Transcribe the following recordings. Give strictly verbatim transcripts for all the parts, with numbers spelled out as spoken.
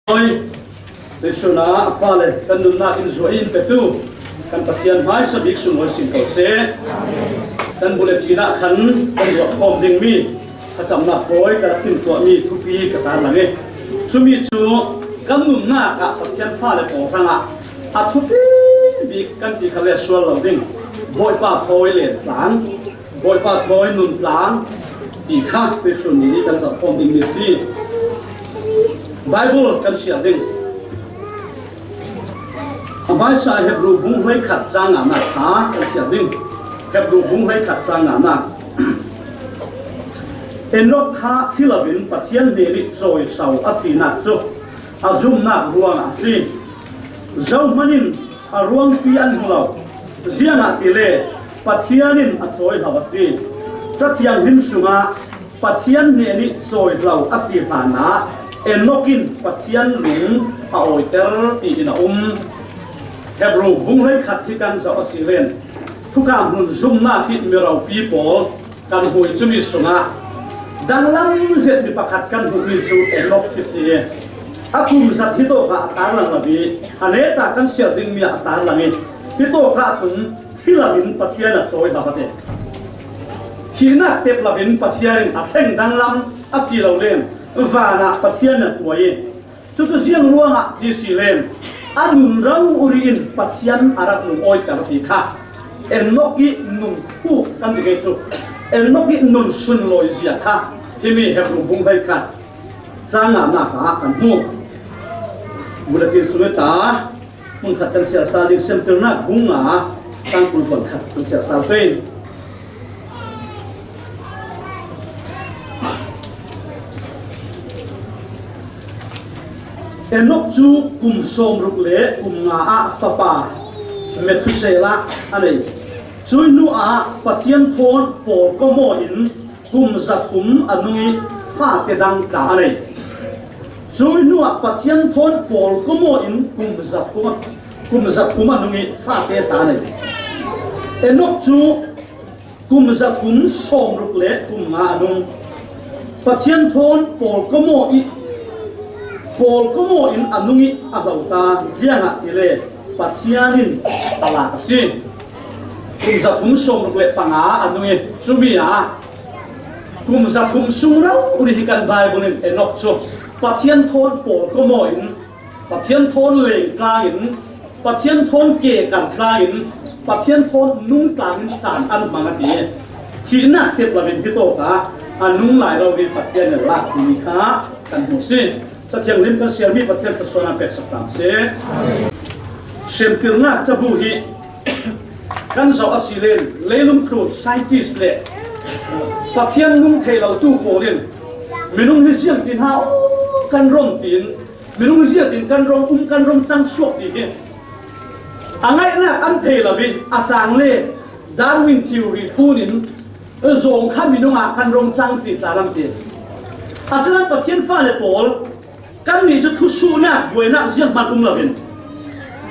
Oi, tuisun ah a fale kan nunnak in zuah in petu kan Pathian hmaisa bik sunglawi sin ko seh. Kan bulletin ah khan kan ruah khawm dingmi thlacamnak pawi ka rak timhtuahmi thupi ka tarlang i, cumi cu kan nunnak ah Pathian fale pawl hrangah a thupi bik kan ti kha le sual lo ding. Bawipa thawi len tlang, Bawipa thawi nun tlang ti kha tuisun ni kan zoh khawm dingmi si. Baibal kan siar ding. A hmaisa Hebru bung hleikhat cang nganak kha kan siar ding. Hebru bung hleikhat cang nganak. Enok kha thi loin Pathian hnenih cawisau a sinak cu a zumnak ruangah a si. Zohman in a ruangpi an hmu lo, ziangahtile Pathian in a cawi hlo a si. Cathianghlim sungah Pathian hnenih cawi hlo a si hlanah Enok in Pathian lung a awiter tiin a um. Hebru bung hleikhat hi kan zoh a si len, thukam nun zumnak hi mi ropi pawl kan hmui cumi sungah danglam zet mi pakhat kan hmuhmi cu Enok hi si i, a kum zat hi tawkah a tarlang lo i, a neta kan siar dingmi ah a tarlang i, hi tawkah cun thi loin Pathian a cawi hlo a ti. Thihnak tep loin Pathian in a thleng danglam a si lo len vanah Pathian a hruai i, cucu ziang ruangah ti si len a nun rori in Pathian a rak lungawiter ti kha Enok i nun thuk kan ti kei cu, Enok i nun sunlawi zia kha himi Hebru bung hleikhat cang nganak ah kan hmu. Bulletin sung i ta hmunkhat kan siar sal ding, Semtirnak bung nga cang kul hluan khat kan siar sal pei. Enok cu kum sawmruk le kum nga ah fapa Methuselah a nei. Cuih hnuah Pathian thawn pawlkom aw in kum zathum a nung i fate dang tla a nei. Cuih hnuah Pathian thawn pawlkom aw in kum zathum, kum zathum a nung i fate tla a nei. Enok cu kum zathum sawmruk le kum nga a nung. Pathian thawn pawlkom aw i, pawlkom aw in a nung i a hlo ta, ziangahtile Pathian in a lak a si. Kum zathum sawmruk le panga a nung i, cumi ah kum zathum sung rori hi kan Baibal in Enok cu Pathian thawn pawlkom aw in, Pathian thawn leng tlangin, Pathian thawn ke kan tlangin, Pathian thawn nung tlangin caan an hmang a ti. Thihnak tep loin hi tawkah a nung lai lo hi Pathian in lak timi kha kan hmu si. Cathianghlim kan siarmi Pathian thluasuahnak peksak hram si. Semtirnak cabu hi kan zoh a si len, leilung tlun scientist le Pathian nung thei lo tu pawl in minung hi ziang tin ha kan rom tin, minung ziatin kan rom um, kan rom cang suak ti hi a ngaihnak an thei lo i, a cang le Darwin theory thlun in zawng kha minung ah kan rom cang ti ta lam ti. Asinan Pathian fale pawl kannih cu thusuhnak, buainak zianghman um lo in,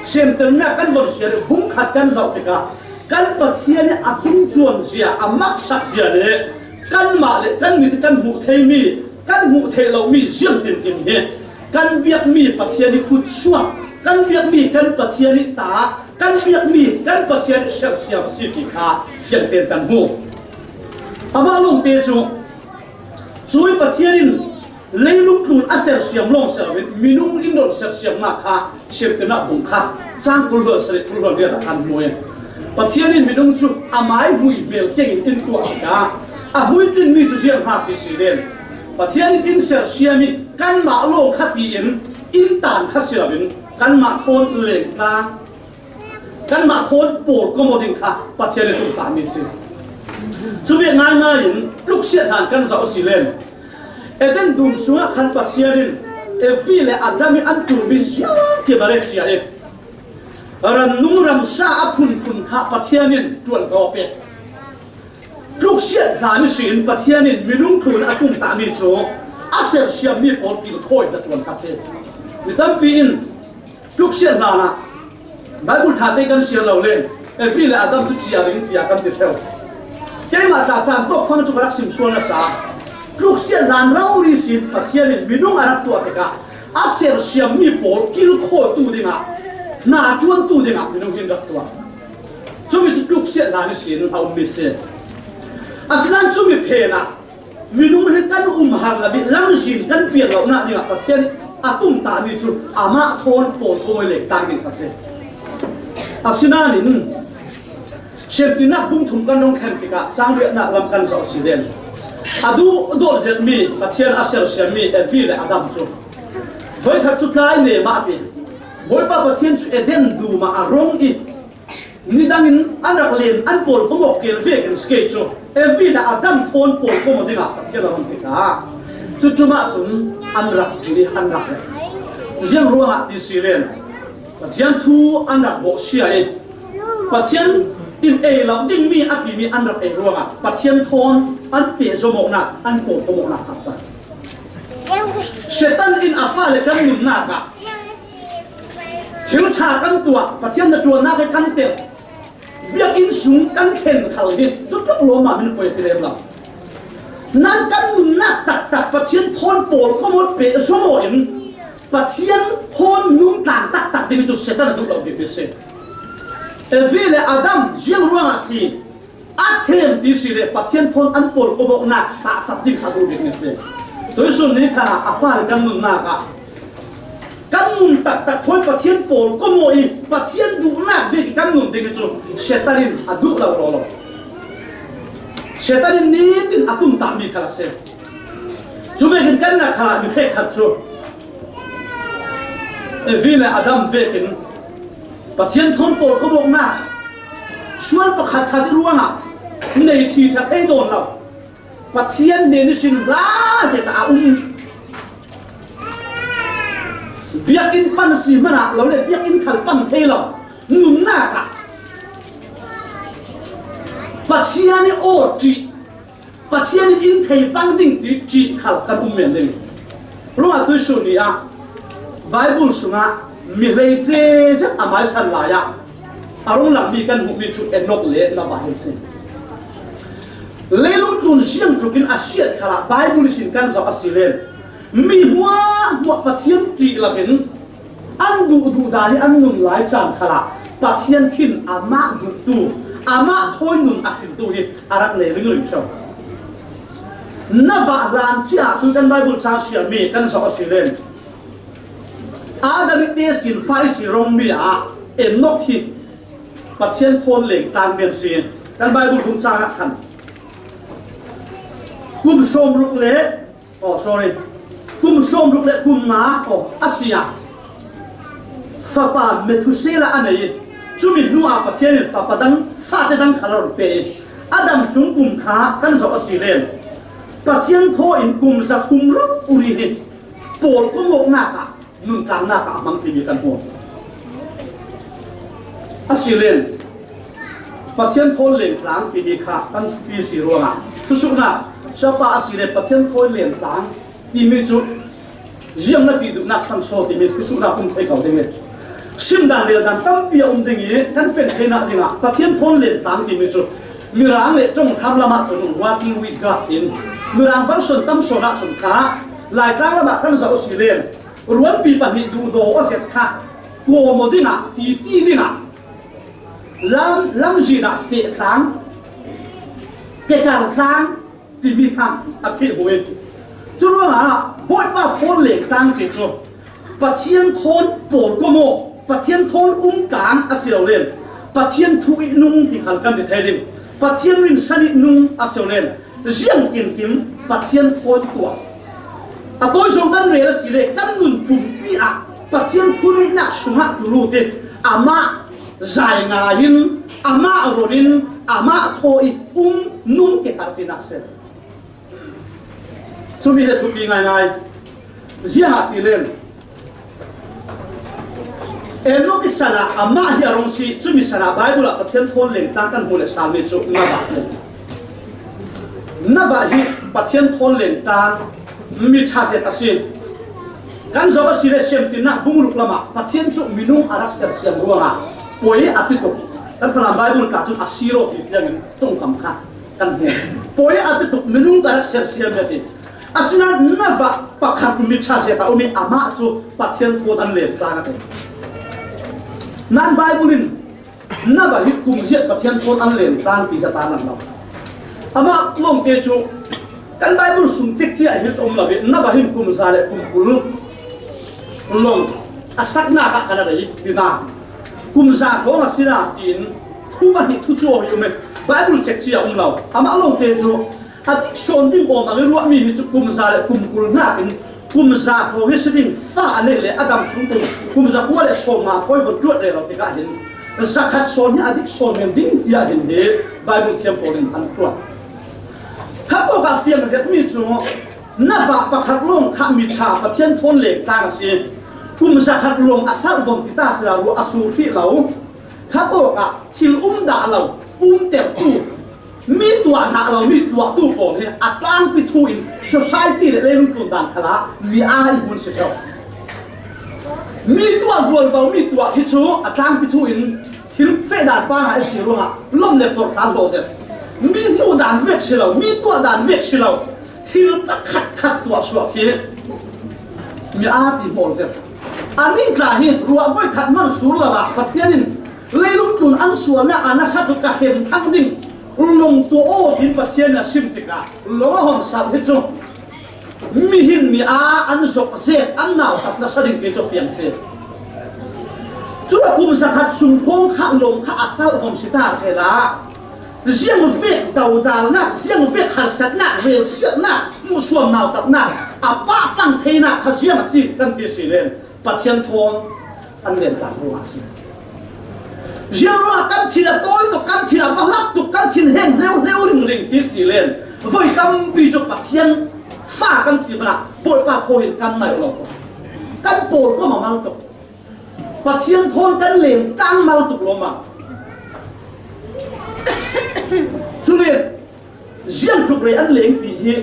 semtirnak kan von siar i, bung khat kan zoh tikah kan Pathian i a cungcuan zia, a maksak zia le kanmah le kan mit i kan hmuh theimi, kan hmuh theih lomi ziang tinkim hi kan biakmi Pathian i kutsuak, kan biakmi kan Pathian i ta, kan biakmi kan Pathian i sersiam a si ti kha fiangten kan hmu. Amah lawngte cu cui Pathian in leilung tlun a sersiam lawng si loin minung in don sersiamnak kha Semtirnak bung khat cang kul hluan sarih kul hluan riat ah kan hmu i, Pathian in minung cu a mai hmui hmel kengin in tuah tikah a hmui tinmi cu ziang hngak ti si len, Pathian in in sersiam i kanmah lawng kha tiin in tan kha si loin kanmah thawn lengtlang, kanmah thawn pawlkom aw ding kha Pathian in tumtahmi si. Cu ve ngaingai in tluksiat hlan kan zoh a si len, Eden dum sungah khan Pathian in Evi le Adam i an ṭulmi ziangkim a ret cia i, ramnung ramsa a phunphun kha Pathian in ṭuan ka awp i, tluksiat hlan ihsin Pathian in minung tlun a tumtahmi cu a sersiammi pawl kilkhawi hna ṭuan kha si. Mi tampi in tluksiat hlanah Baibal ṭhate kan siar lo len, Evi le Adam cu cia ding tiah kan ti ṭheu. Keimah tla caan tawkfang cu ka rak sim sual nasa. Tluksiat hlan rori sin Pathian in minung a rak tuah tikah a sersiam mi pawl kilkhawitu dingah, hna ṭuantu dingah minung hi in rak tuah. Cumi cu tluksiat hlan ihsin a um mi si. Asinain cumi phenah minung hi kan um har lo i lamzin kan pial lonak dingah Pathian a tumtahmi cu amah thawn pawl kawmhawi lengtang ding kha si. Asinain Siamtinnak bung thum kan rung thlen tikah cang riatnak lam kan zoh si len. A duhdawt zetmi Pathian a sersiammi Evi le Adam cu voikhat cu tlai ne mah ti. Bawipa Pathian cu Eden dum ah a rung i nidang in an rak len, an pawl kawmawk kel vekin si kei cu Evi le Adam thawn pawl kawmawk dingah Pathian a rung tikah cucum ahcun an rak ṭih i an rak len. Ziang ruangah ti si len. Pathian thu an rak bawhsia i Pathian in ei lo dingmi a timi an rak ei ruangah Pathian thawn an pehzomawknak, an pawlkomawknak kha a cang. Satan in a fale kan nunnak ah thil ṭha kan tuah, Pathian hnaṭuannak hi kan telh, biakinn sung kan thlen khal hi cutluk lawmmam in poi ti lem lo. Nan kan nunnak taktak Pathian thawn pawlkomaw pehzomawk in Pathian thawn nungtlang taktak ding cu Satan a duh lo bikmi si. Evi le Adam ziang ruangah si, a them ti si le Pathian thawn an pawlkomawknak sahcat ding a duh bikmi si. Tuisun ni khan a fale kan nunnak ah kan nun taktak thawi Pathian pawlkomawk i Pathian duhnak vek i kan nun ding cu Satan in a duh lo law lo. Satan in nitin a tumtahmi khal a si. Cu vekin kan nak khalah mi hrekkhat cu Evi le Adam vekin Pathian thawn pawlkomawknak sual pakhat khat i ruangah nei ṭhi ṭha thei dawn lo. Pathian hnen ihsin hla zet a um. Biakinn pan si hmanh ah lo le biakinn khal pan thei lo. Nunnak ah Pathian i aw ṭih, Pathian in in thei pang ding ti ṭih khal kan um men ding. Ruangah tuisun ni ah Baibal sungah mi hleice zet a maisan lai ah a rung langmi kan hmuhmi cu Enok le Noah hi a si. Leilung tlun ziang tlukin a siat khalah Baibal ihsin kan zoh a si len mi hmuahhmuah Pathian ṭih loin an duhduh dan i an nun lai caan khalah Pathian khin amah duhtu, amah thawi nun a hriltu hi a rak nei ringring ṭheo. Noah hlan cia tu kan Baibal cang siarmi kan zoh a si len Adam i tesin fa i si rongmi ah Enok hi Pathian thawn lengtlang men si. Kan Baibal kum cang ah khan kum sawmruk le, oh, sorry, kum sawmruk le kum nga, oh, a si a, fapa Methuselah a nei i, cumi hnu ah Pathian in fapa dang, fate dang khal a run pe i, Adam sung kum kha kan zoh a si len Pathian thaw in kum za thum ruk uri hi pawlkomawknak ah nuntlangnak ah a hmang timi kan hmuh. A si len Pathian thawn lengtlang timi kha kan thupi si ruangah thusuhnak siapa a si le Pathian thawn lengtlang timi cu ziang na ti duhnak san saw timi thusuhnak um thei ko ding i simdan reldan tampi a um ding i kan feng theinak dingah Pathian thawn lengtlang timi cu Mirang le ṭong hram lamah cun working with God tiin Mirang version tam sawn ah cun kha Laitlang lamah kan zoh a si len rualpi pahnih duhdaw a zet kha kawm aw dingah, titi dingah, lam, lamzin ah feh tlang, kekar tlang timi kha a thih hmu in. Curuangah Bawipa thawn lengtlang ti cu Pathian thawn pawlkom aw, Pathian thawn um tlang a si lo len, Pathian thu i nung ti khal kan ti thei ding, Pathian rinsan i nung a si lo len, ziang tinkim Pathian thawn tuah. A tawi zong kan rel a si le kan nun pumpi ah Pathian thuneihnak sungah tu lut i amah zai ngai in, amah ron in, amah thaw i um nung kekar tinak si. Cumi hi a thupi ngaingai. Ziangahtile Enok i san ah amah hi a rung si, cumi san ah Baibal ah Pathian thawn lengtlang kan hmuh le salmi cu Noah si. Noah hi Pathian thawn lengtlang mi ṭha zet a si. Kan zoh a si le Siamtinnak bung ruk lamah Pathian cu minung a rak sersiam ruangah poi a ti tuk. Kan Falam Baibal tla cun a siro ti tiangin tungkam kha kan hmu. Poi a ti tuk, minung ka rak sersiam a ti. Asinain Navah pakhat mi ṭha zet a um i amah cu Pathian thawn an len tlang a ti. Nan Bible in Navah hi kum ziat Pathian thawn an len tlang ti hi a ta nang lo. Amah lawngte cu kan Bible sung cekci ah hin a um lo i Navah hin kum za le kum kul lawng a saknak ah khan a rei ti na. Kum za hrawng a si na tiin thu pahnih thu cu aw hi um i Bible cekci ah a um lo. Amah lawngte cu a dik sawn ding awm ang i ruahmi hi cu kum za le kum kul hnakin kum za hrawng hi si ding fa a neih le a dam sung kum, kum za kua le sawmnga thawi von ṭuat rero tikah hin zakhat sawn hi a dik sawn men ding tiah hin hi Bible thiam pawl in an ṭuan. Khatawk ah fiang zetmi cu Navah pakhat lawng kha mi ṭha Pathian thawn len tlang a si. Kum zakhat lawng a salh von ti ta sila ruah a sur hrih lo. Khatawk ah thil um dah lo, umtertu, mi tuah dah lo, mi tuahtu pawl hi a tlangpi thu in society le leilung tlun dan khalah mi aa in hun si ṭheu. Mi tuah vualvo, mi tuah hi cu a tlangpi thu in thil feh dan pangah a si ruangah lawm le porh tlan hlawh zet. Mi hmuh dan vek si lo, mi tuah dan vek si lo. Thil pakhat khat tuah suak hi mi aa ti hmawl zet. Anih tla hi ruah voikhat man sur lo ah Pathian in leilung tlun an sualnak a nasa tuk ka hem thang ding lawng tuah aw tiin Pathian in a sim tikah lawng a hon sal hi cu mi hin mi aa an zok zet an nautat nasa ding ti cu fiang si. Cule kum zakhat sung hrawng kha lawng kha a salh von si ta sehla ziang vek dodalnak, ziang vek harsatnak, relsiatnak, hmuhsuam nautatnak a pahpang theinak kha ziang a si kan ti si len Pathian thawn an len tlang ruangah a si. Ziang ruangah kan thin a tawi tuk, kan thin a va hlak tuk, kan thin heng hleuhleu ringring ti si len voi tampi cu Pathian fa kan si hmanah Bawipa thawn in kan naih lo tuk, kan pawl kua mamal tuk. Pathian thawn kan len tlang mal tuk lawmah. Cule ziang tluk rei an leng ti hi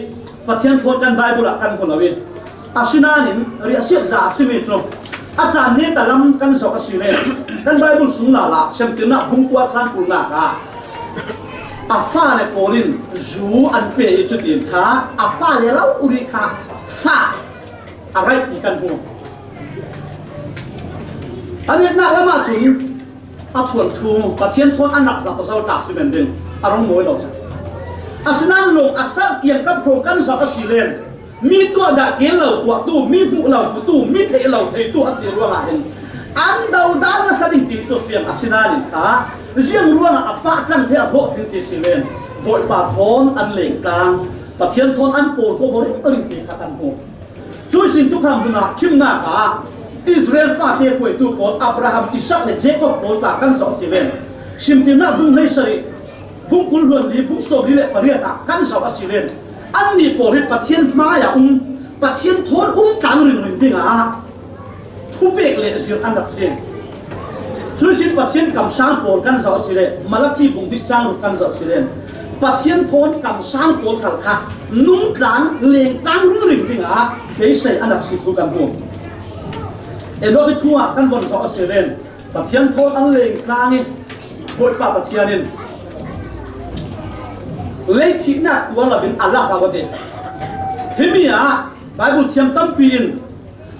Pathian thawn kan Bible ah kan hmu lo i, asinain riahsiat za a simi cu a caan neta lam kan zoh a si le kan Bible sung lala Siamtirnak bung kua cang kulnak ah a fale pawl in zu an pe i cutin kha a fale lo uri kha fa a raih ti kan hmu. A liatnak lamah cun a thuanthu Pathian thawn a nak hlak zo ta si men ding a rung mawi lo cang. Asinain lawng a salh kiangkap hrawng kan zoh a si len mi tuah dah keel lo tuahtu, mi hmuh lo hmutu, mi theih lo theitu a si ruangah hin an dodal nasa ding ti cu fiang asinain kha ziang ruangah a pah tlang thei a hlawh thil ti si len Bawipa thawn an leng tlang, Pathian thawn an pawl kua ringring ti kha kan hmu. Cuih sin tukham hmun ah thimnak ah Israel fate hruaitu pawl Abraham, Isak le Jacob pawl tla kan zoh a si len Siamtirnak bung hleisarih, bung kul hluan li, bung sawm li le pariat ah kan zoh a si len annih pawl hi Pathian hmai ah um, Pathian thawn um tlang ringring dingah thupek le zir an rak si. Cuih sin Pathian kamsang pawl kan zoh a si le Malakhi bung hnih cang ruk kan zoh a si le Pathian thawn kamsang pawl khal kha nung tlang leng tlang ringring dingah beisei an rak si thu kan hmu. Enoch ih thu ah kan von zoh a si le Pathian thawn an leng tlang i Bawipa Pathian in lei thihnak tuar lo in a lak lo a ti. Himi ah Bible thiam tampi in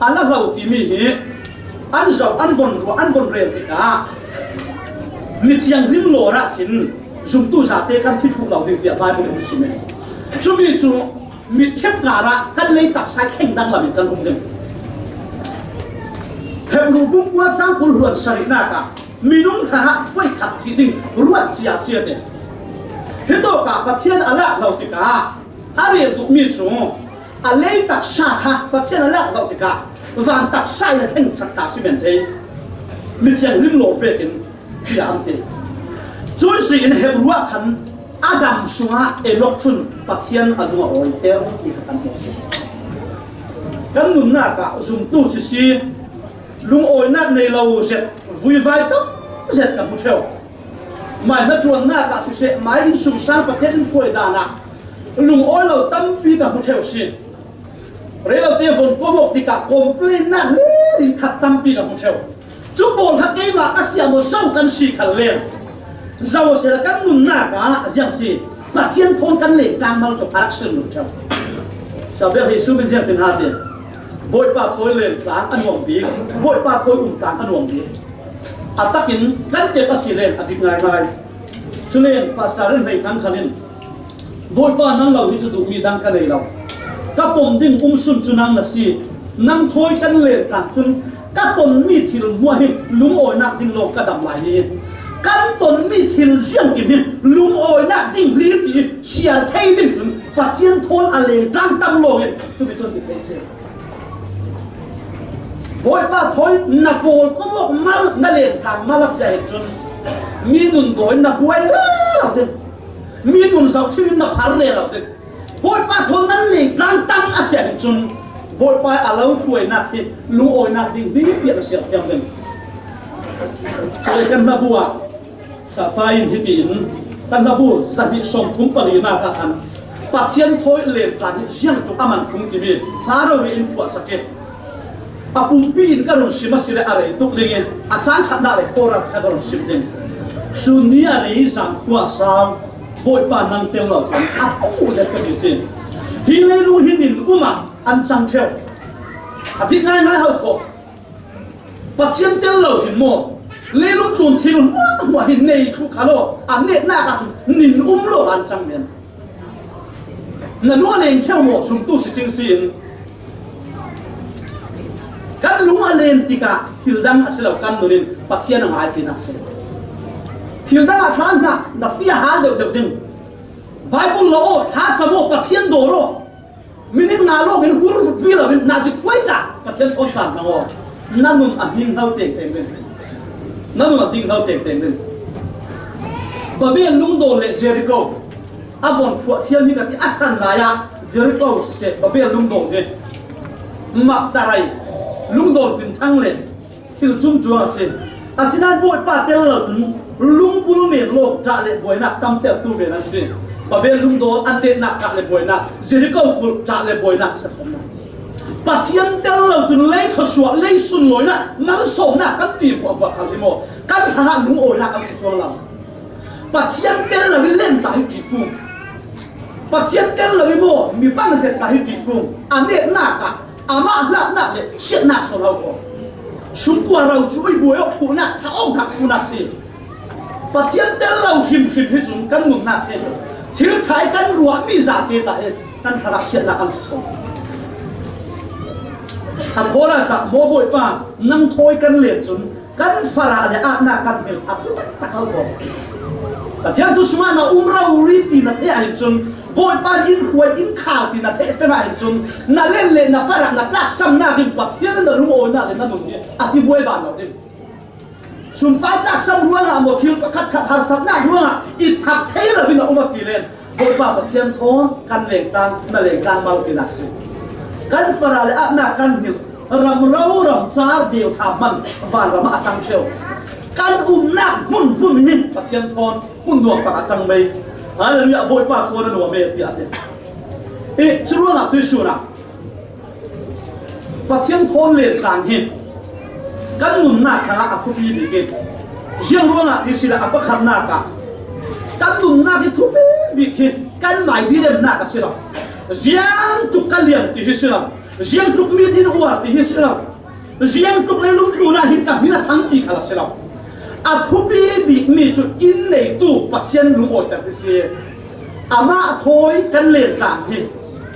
a la hlo timi hi an zoh, an von ruah, an von rel tikah mithianghlim lawr ah khin zumtu zate kan thi thuk lo ding tiah Bible in a sim. Cumi cu mitthep ngar ah kan lei taksa i kheng danglam in kan um ding. Hebru bung kua cang kul hluan sarihnak ah minung hrangah voikhat thih ding ruat cia a si a ti. Hitawkah Pathian a lak hlo tikah a rel tukmi cu a lei taksa kha Pathian a lak hlo tikah van taksa in a thleng sak ta si men thei. Mithianghlim lawr vekin fiah an ti. Cuih si in Hebru ah khan Adam sungah Enoch cun Pathian a lung a awiter ti kha kan hmu si. Kan nunnak ah zumtu sisi, lungawinak nei lo zet, vuivai tam zet kan hmu ṭheu. Mai hnaṭuannak ah siseh, mai innsungsang Pathian in hruai dan ah lungawi lo tampi kan hmu ṭheu si. Rei lote von pom awk tikah complain nak le in khat tampi kan hmu ṭheu. Cu pawl kha keimah ka siam aw zo kan si khal len. Zo a si le kan nunnak ah ziang si, Pathian thawn kan leng tlang mal tuk a rak si len ṭheu. Sabia Jesu min ziang tin hati. Bawipa thawi len tlang a nuam bik, Bawipa thawi um tlang a nuam bik. A takin kan tep a si len a dik ngaingai. Cu len Pastor in hei thang khan in, Bawipa nang lo hi cu duhmi dang ka nei lo. Ka pom ding um sun cu nang na si. Nang thawi kan len tlang cun ka tonmi thil hmuah hi lungawinak ding lawng ka dam lai hi. Kan tonmi thil ziangkim hi lungawinak ding hlir ti sial thei ding cun Pathian thawn a len tlang tam lawngin cumi cun ti thei si. Bawipa thawi na kawl kawmawk mal, na len tlang mal a si ahih cun mi nun dawi na buai rero ding, mi nun zohchim in na phar rero ding. Bawipa thawn nan len tlang tam a si ahih cun Bawipa a lo hruainak hi lungawinak ding bik piak a sial thiam ding. Cule kan hnabu ah Safai in hitiin, kan hnabu zahnih sawmthum palinak ah khan Pathian thawi len tlang hi ziangtluk a man phung timi hla rori in phuahsak i, a pumpi in ka run sim a si le a rei tuk ding i, a cang khatnak le chorus kha ka run sim ding. Sun ni a rei zan khua sau, Bawipa nang tel lo cun a pu zet ka ti si. Hi leilung hi min um ah an cang ṭheu. A dik ngaingai ho thaw. Pathian tel lo hin maw, leilung tlun thil hmuahhmuah hi nei thluh kha law, a netnak ah cun nin um lo an cang men. Na nuah neng cheu maw, sumtu si cing si in. Kan lung a len tikah thil dang a si lo, kan nun in Pathian a ngai tinak si. Thil dang ah tha hna, na ti a hal deuhdeuh ding. Baibal la aw, thla cam aw, Pathian dawr aw. Minute nga lawngin hur vut viau loin nazi khuai ta Pathian thawn caan hmang aw. Na nun a hning hno tengteng ding. Na nun a hning hno tengteng ding. Babel lungdawn le Jericho a von phuah thiam hi ka ti a san lai ah Jericho siseh, Babel lungdawn hi Maktarai lungdawn pinthang le thil cumcuang a si. Asinain Bawipa tel lo cun lungbul men lawng ṭah le buainak tamtertu men an si. Babel lungdawn an netnak ṭah le buainak, Jericho kulh ṭah le buainak siatkamnak. Pathian tel lo cun lei thawsuah, lei sunlawinak, malsawmnak kan ti hmuahhmuah khal hi maw? Kan hrangah lungawinak an si cuang lo. Pathian tel lo i len ta hi ṭih kung. Pathian tel lo i maw, mi bangzet ta hi ṭih kung. A netnak ah amah hlatnak le siatnak sawn lo ko. Sumkua ro cu i buai awk phuhnak, ṭha awk dak phuhnak si. Pathian tel lo hrimhrim hi cun kan nunnak he thil ṭha i kan ruahmi zate ta he kan hrangah siatnak an si sawn. A khawl a sak maw Bawipa, nang thawi kan len cun kan farah le atnak kan hmil a si taktak lo ko. Pathian thu sungah na um rori ti na theih ahih cun, Bawipa in hruai in khal ti na theih feng ahih cun, na len le na farah na tlaksamnak in Pathian in na lungawinak le na nun hi a ti buai ban lo ding. Sumpai tlaksan ruangah maw, thil pakhat khat harsatnak ruangah i thak thei lo in a um a si len, Bawipa Pathian thawn kan lengtang, na lengtang mal tinak si. Kan farah le atnak kan hmilh, ram ro ram car deu ṭha hman vanram ah a cang ṭheu. Kan umnak hmun hmun hi Pathian thawn hmun nuam tak a cang mei. Hallelujah, Bawipa thawn a nuam e, tiah a ti. I, cu ruangah tuisun ah Pathian thawn lentlang hi kan nunnak hrangah a thupi bik in, ziang ruangah ti si le a pakhatnak ah kan nunnak hi thupi bik hi kan mai diremnak a si lo. Ziang tluk ka liam ti hi si lo, ziang tluk mit in uar ti hi si lo, ziang tluk leilung tlunah hin ka hmin a thang ti khal a si lo. A thupi bikmi cu inn neitu Pathian lungawiter hi si. Amah thawi kan lentlang hi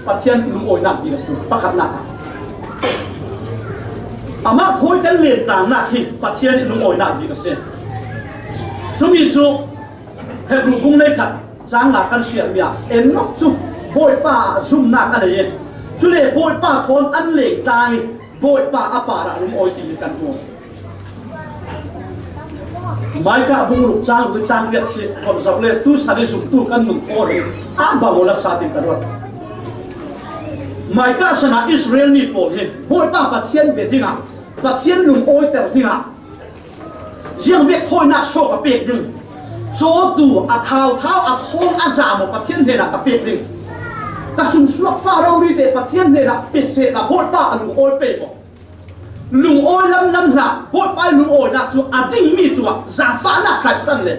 Pathian lungawinak bik a si, pakhatnak ah. Amah thawi kan lentlangnak hi Pathian lungawinak bik a si. Cumi cu Hebru bung hleikhat cang nga kan siarmi ah Enok cu Bawipa zumnak a nei i, cule Bawipa thawn an lentlang i, Bawipa a parah lungawi timi kan hmu. Micah bung ruk cang ruk cang riat hi holh zoh le tu sani zumtu kan nun thawn hi a bang aw la sa tin ka ruat. Micah san ah Israel mi pawl hi Bawipa Pathian bia dingah, Pathian lungawiter dingah ziang vek thawinak suak a pek ding, cawtu a thauthau a thawng a zam aw Pathian hnenah ka pek ding. Ka sumsuak fa rori te Pathian hnenah pek sehna Bawipa a lungawi pei maw? Lungawi lamlam hlah, Bawipa i lungawinak cu a dingmi tuah zaangfahnak tlaihsan le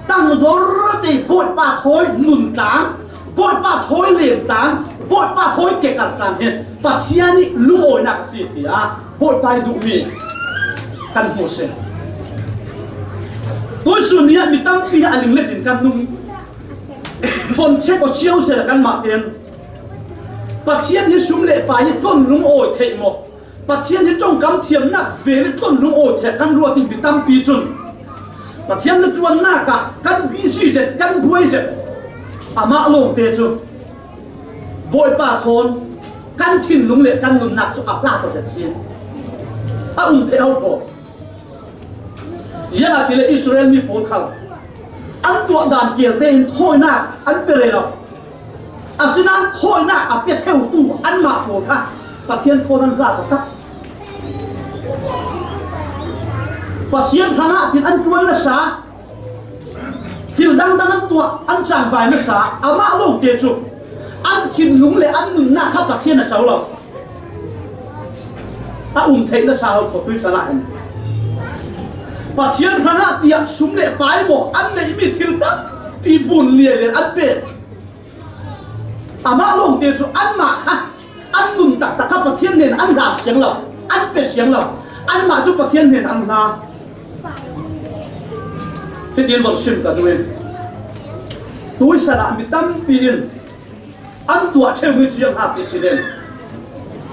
tangdor te Bawipa thawi nuntlang, Bawipa thawi lentlang, Bawipa thawi ke kal tlang hi Pathian ih lungawinak a si, tiah Bawipa ih duhmi kan hmu si. Tuisun ni ah mi tampi hi a linglet in kan nung. Von check aw cio sehla kanmah tein Pathian hi sum le pai hi tlon lungawi theih maw? Pathian hi ṭongkam thiamnak vel ih tlon lungawi theih kan ruat ih mi tampi cun Pathian na ṭuannak ah kan busy zet, kan buai zet. Amah lawngte cu Bawipa thawn kan thinlung le kan nunnak cu a hlat aw zet si. A um theih ho pawl. Ziangahtile Israel mi pawl khal an tuah dan kelte in thawinak an pe rero. Asinain thawinak a pia theutu anmah pawl kha Pathian thawn an hlat aw tak. Pathian hrangah tin an ṭuan nasa, thil dangdang an tuah, an cangvai nasa, amah lawngte cu an thinlung le an nunnak kha Pathian a co lo. A um theih nasa ho pawl tuisan ah hin Pathian hrangah tiah sum le pai maw an neihmi thil tampi vun lialian an pek. Amah lawngte cu anmah kha an nun taktak kha Pathian hnen an hlan siang lo, an pe siang lo. Anmah cu Pathian hnen an hla. Hitin von sim ka duh in tuisan ah mi tampi in an tuah ṭheumi cu ziang hna ti si len.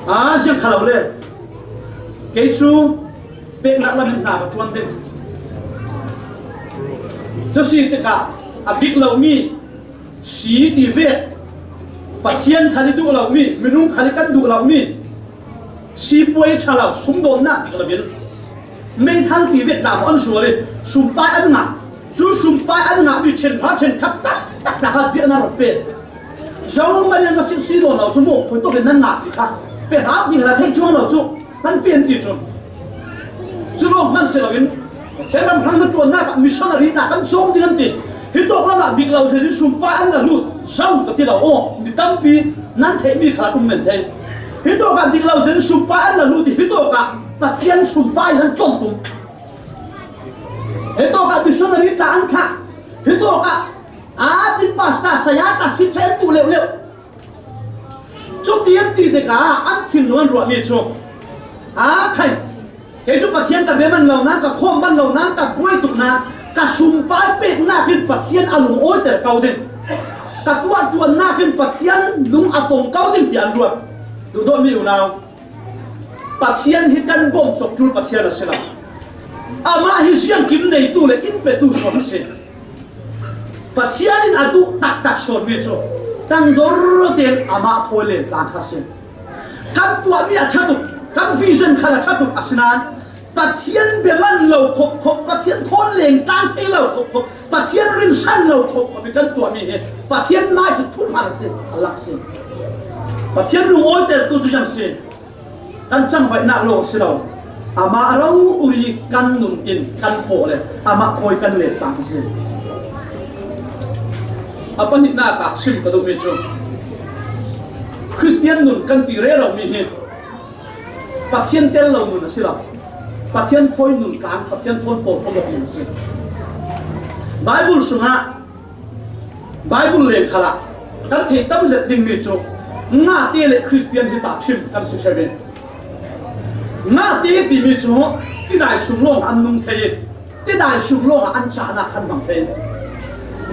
Aa, ziang kha lo le. Kei cu peknak lam in hna ka ṭuan ding. Cu si tikah a dik lomi si ti vek Pathian khal ih duh lomi, minung khal ih kan duh lomi, sipuai ṭha lo, sumdawnnak dik lo in meithal ti vek tla an zuar ih sumpai an ngah. Cu sumpai an ngahmi ṭhenhra ṭhenkhat taktak tla kha biaknak rak pe. Zohmanh in va sik si nawn lo cu maw, khuitawk in nan ngah ti kha pe hau ti kha theih cuang lo cu. Kan pian ti cu. Cu lawng hman si loin Pathian ram hrang na ṭuannak ah missionary tla kan cawm ding an ti. Hitawk lamah dik lo zet in sumpai an la lut zo ka ti lo. Aw, mi tampi nan theihmi kha um men thei. Hitawk ah dik lo zet in sumpai an la lut ih hitawk ah Pathian sumpai an tlon tum. Hitawk ah missionary tla an thlah. Hitawk ah aa, tin pastor saya tla sipsai an tuh leuhleuh. Cuti an ti tikah an thinlung an ruahmi cu, aa khai, kei cu Pathian ka bia man lo nan, ka khawm man lo nan, ka buai tuk nan, ka sumpai peknak in Pathian a lungawiter ko ding, ka tuahṭuannak in Pathian lung a tong ko ding tiah an ruat. Duhdawtmi unau, Pathian hi kan bawmcawk ṭul Pathian a si lo. Amah hi siangkim neitu le in petu sawn a si. Pathian in a duh taktak sawnmi cu tangdor tein amah thawi len tlang kha si. Kan tuahmi a ṭha tuk, kan vision khal a ṭha tuk asinain Pathian bia man lo khopkhop, Pathian thawn len tlang thei lo khopkhop, Pathian rinsan lo khopkhop ih kan tuahmi hi Pathian mai cu thuhman a si, a lak si. Pathian lungawitertu cu ziang si. Kan cangvaihnak lawng a si lo. Amah rori kan nun in kan pawh le amah thawi kan len tlang hi si. A pahnihnak ah sim ka duhmi cu Khristian nun kan ti reromi hi Pathian tel lo nun a si lo. Pathian thawi nun tlang, Pathian thawn pawlkom lo nun a si. Baibal sungah Baibal leng khalah kan theih tam zet dingmi cu ngahte le Khristian hi tahṭhim kan si ṭheu ve. Ngahte timi cu tidai sung lawngah an nung thei i, tidai sung lawngah an cahnak kan hmang thei.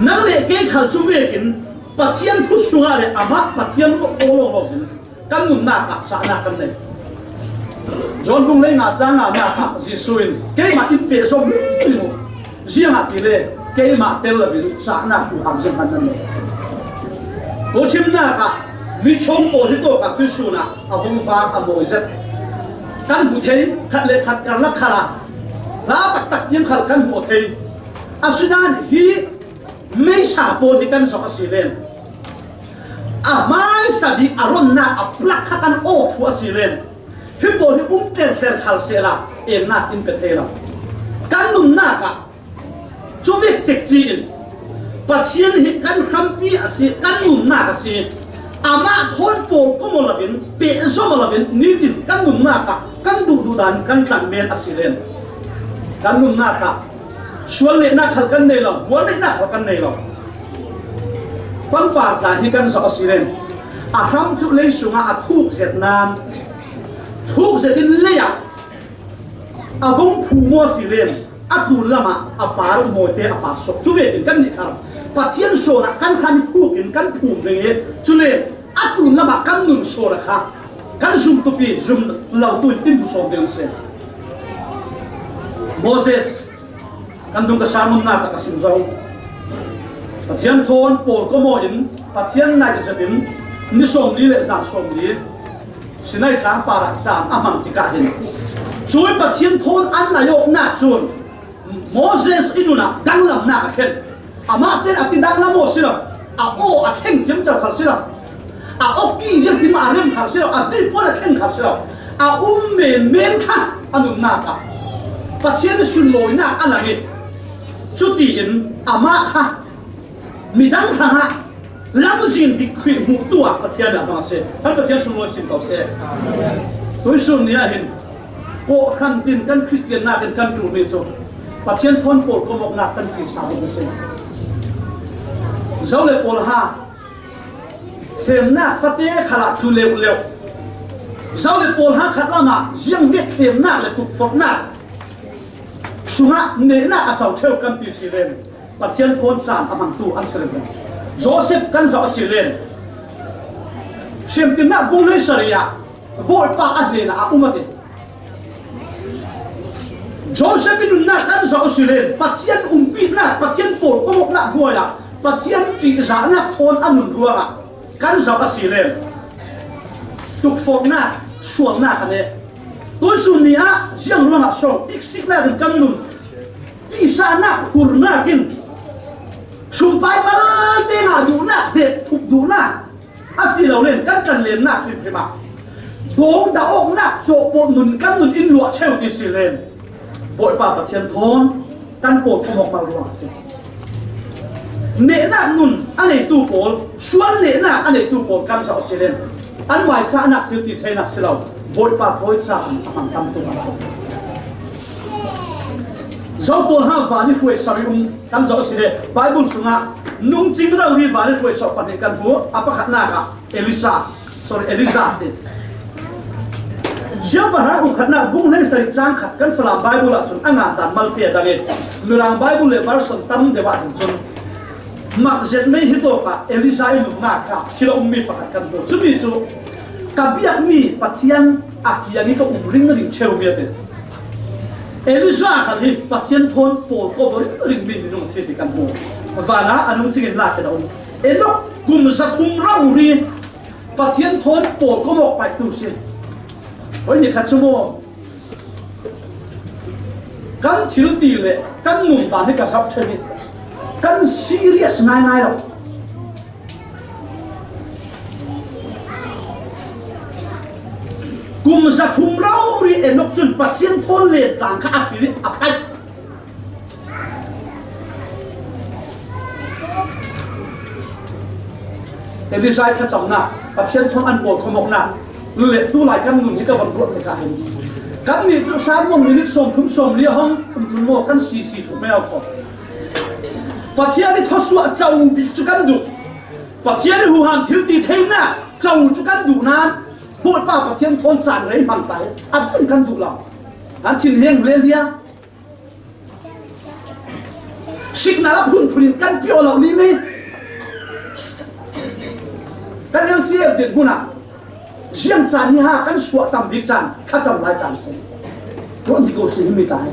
Nang le kei khal cu vekin Pathian khut sungah le amah Pathian ruah ko lawnglawng in kan nunnak ah cahnak kan nei. John bung lei nga cang nga nak ah Jesuh in, "Keimah in pehzom ding uh, ziangahtile keimah tel loin cahnak huham zianghman nan nei." Pu thimnak ah mi chom pawl hi tawk ah tuisun ah a vung vang a mawi zet. Kan hmu thei, khat le khat karlak khal ah hla taktak tiang khal kan hmu thei. Asinain hi meisa pawl hi kan zoh a si len, a hmaisa bik a ronnak a plak kha kan aw thu a si len, hi pawl hi um terter khal sehla ennak in pe thei lo. Kan nunnak ah cu vek cekci in Pathian hi kan hrampi a si, kan nunnak a si. Amah thawn pawlkom aw loin, pehzom aw loin, nitin kan nunnak ah kan duhduh dan kan tlan men a si len, kan nunnak ah sual lehnak khal kan nei lo, mual neihnak khal kan nei lo. Pangpar tla hi kan zoh a si len, A hram cu lei sungah a thuk zet nain, thuk zetin lei ah a vung phu maw si len, a tlun lamah a par mawite a par sawk. Cu vekin kannih kha Pathian sawn ah kan khan i thuk in kan phum ding i, cule a tlun lamah kan nun sawn ah kha kan zumtupi zum lo tu in in hmu sawm ding a si. Moses kan dung ka sermon nak ah ka sim zo. Pathian thawn pawl kawmaw in Pathian naih zetin ni sawmli le zan sawmli Sinai tlang parah caan a hmang tikah hin, cui Pathian thawn an naih awknak cun Moses i nun ah danglamnak a thlen. Amah ten a ti danglam aw si lo, a aw a thleng ciamco khal si lo, a awki ziangtin mah a rem khal si lo, a dipuan a thleng khal si lo, a um menmen kha a nunnak ah Pathian sunlawinak a lang i, cutiin amah kha midang hrangah lamzin dik khuih hmuh tu ah Pathian ah bang a si. Kan Pathian sunglawi sin ko seh. Tuisun ni ah hin kawhhran tin kan Khristian nakin kan ṭulmi cu Pathian thawn pawl kawmawknak kan ṭihsa ding a si. Zo le pawl ha thlemnak fate khalah thu leuhleuh. Zo le pawl ha khat lamah ziangvek thlemnak le tukforhnak sungah nehnak a co ṭheu kan ti si len Pathian thawn caan a hmangtu an si len. Joseph kan zoh a si len Siamtinnak bung hleisarih ah Bawipa a hnenah a um a ti. Joseph i nunnak kan zoh a si len Pathian umpinak, Pathian pawl kawmawknak hnuai ah Pathian ṭihzahnak thawn a nun ruangah kan zoh a si len tukforhnak, sualnak a neh. Tuisun ni ah ziang ruangah so iksiknak in kan nun? Tihsahnak hurnak in sumpai malte ngah duhnak, hneh thup duhnak a si lo len kan kan lennak hrimhrim ah dawng dah awknak cawhpawh nun kan nun in luah ṭheu ti si len Bawipa Pathian thawn kan pawl kawmawk mal ruang a si. Nehnak nun a neitu pawl, sual nehnak a neitu pawl kan zoh a si len an maicahnak thil ti theinak si lo, Bawipa thawi caan a hmang tam tuk a si. Zo pawl ha van i hruai so i um kan zoh a si le Bible sungah nungcing rori van i hruai so pahnih kan hmu. A pakhatnak ah Elisha, sorry, Elijah a si. Ziapa hra ukhatnak bung hleisarih cang khat kan Falam Bible ah cun a ngan dan malte a dang i, Mirang Bible le version tam deuh ah hin cun mak zet mei hi tawk ah Elijah i nunnak ah thil a ummi pakhat kan hmu. Cumi cu ka biakmi Pathian a kiang i ka um ringring ṭheumi a ti. Elijah khan hi Pathian thawn pawl kawmawk ringringmi minung a si ti kan hmu. Van ah a nungcing in lak in a um. Enok kum zathum rori Pathian thawn pawl kawmawk paihtu si. Hoi ni khat cu maw, kan thil ti le kan nun dan hi ka zoh ṭheu i kan serious ngaingai lo. Kum zathum rori Enok cun Pathian thawn len tlang kha a pil i a phaih. Elijah thlacamnak, Pathian thawn an pawl kawmawknak le tulai kan nun hi ka van ruah tikah hin kannih cu sermon minute sawmthum sawmli a hong um cun maw kan sisi thuk meo ko. Pathian i thawsuah co bik cu kan duh. Pathian i huham thil ti theinak co cu kan duh nain Bawipa Pathian thawn caan rei hmang ta hi a dun kan duh lo. An thinheng le lia signal a phunphun in kan piawh lo ni mi. Kan L C F din hmun ah ziang caan hi ha kan suah tam bik caan thlacam lai caan si. Ruah ti ko si himi ta hi.